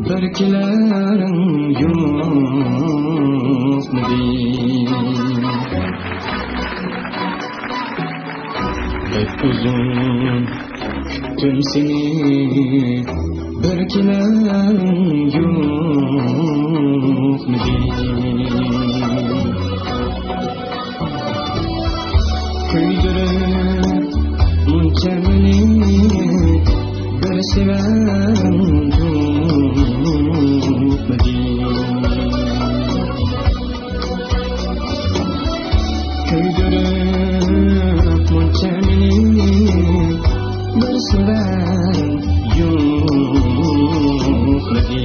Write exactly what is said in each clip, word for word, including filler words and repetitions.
بىر كېلەرىڭ يوقمىدى؟ بەك ئۇزۇن كۈتتۈم سېنى، بىر كېلەرىڭ يوقمىدى؟ كۆيدۈرۈپ مۇنچە مېنى، بىر سېۋەم تۇغمىدى. كۆيدۈرۈپ مۇنچە مېنى، بىر سېۋەم يوقمىدى؟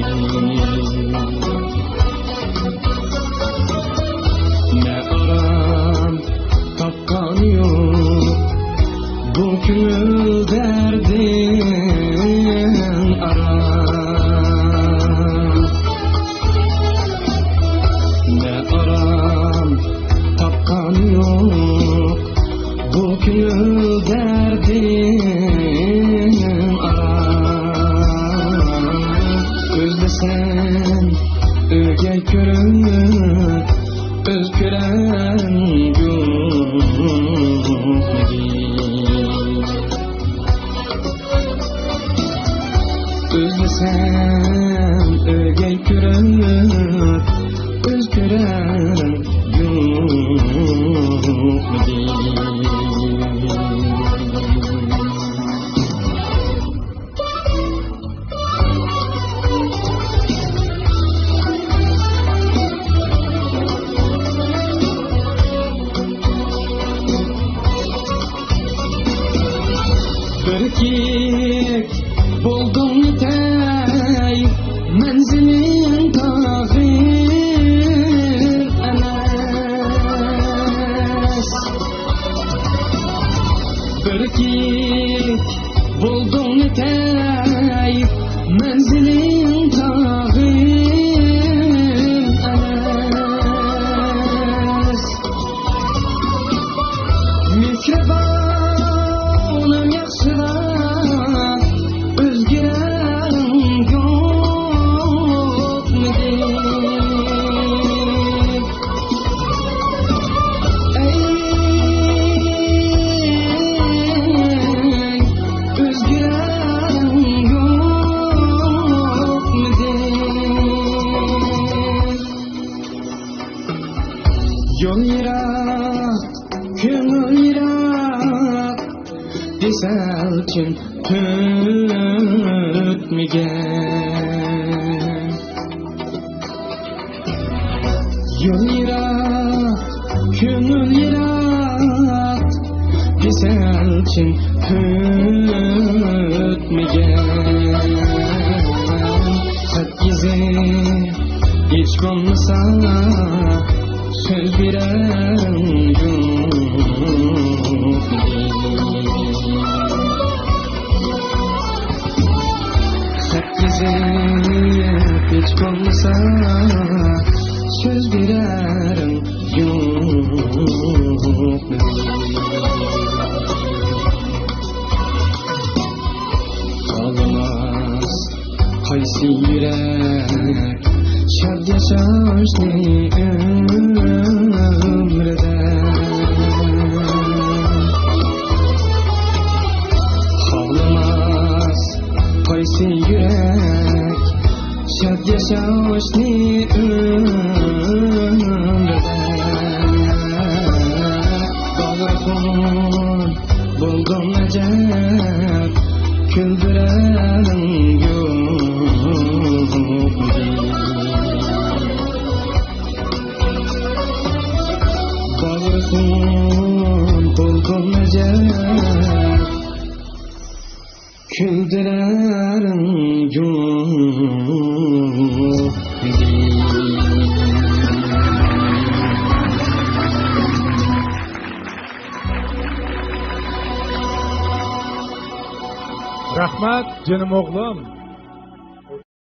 نە ئارام تاپقان يوق بۇ كۆڭۈل دەردىڭ ئارام. نە ئارام تاپقان يوق بۇ كۆڭۈل دەردىڭ ئارام. ئىزدىسەم ئۆگەي كۆرۈنۈپ، ئۆز كۆرەڭ يوقمىدى؟ ئىزدىسەم ئۆگەي كۆرۈنۈپ، ئۆز كۆرەڭ يوقمىدى؟ بىر كېچە بولدۇڭ ئۆتەي، مەنزىلىڭ تاغىر ئەمەس. بىر كېچە بولدۇڭ ئۆتەي، مەنزىلىڭ تاغىر ئەمەس. مېھرىبانىم ياخشىغا ئۆزگىرەڭ يوقمىدى؟ ئەي، ئۆزگىرەڭ يوقمىدى؟ يول يىراق، كۆڭۈل يىراق، دېسەلچىن ئۆتمىگەن. يول يىراق، كۆڭۈل يىراق، دېسەلچىن ئۆتمىگەن. خەت يېزىپ ھېچ بولمىسا سۆز بېرەڭ يوقمىدى؟ خەت يېزىپ ھېچ بولمىسا سۆز بېرەڭ يوقمىدى؟ خالىماس قايسى يۈرەك شاد ياشاشنى ئۆمرىدە؟ خالىماس قايسى يۈرەك شاد ياشاشنى ئۆمرىدە؟ باغرى خۇن بولدۇم ئەجەب، كۈلدۈرەرىڭ يوقمىدى؟ باغرى خۇن بولدۇم ئەجەب، كۈلدۈرەرىڭ يوقمىدى؟ رەھمەت، جېنىم ئوغلۇم.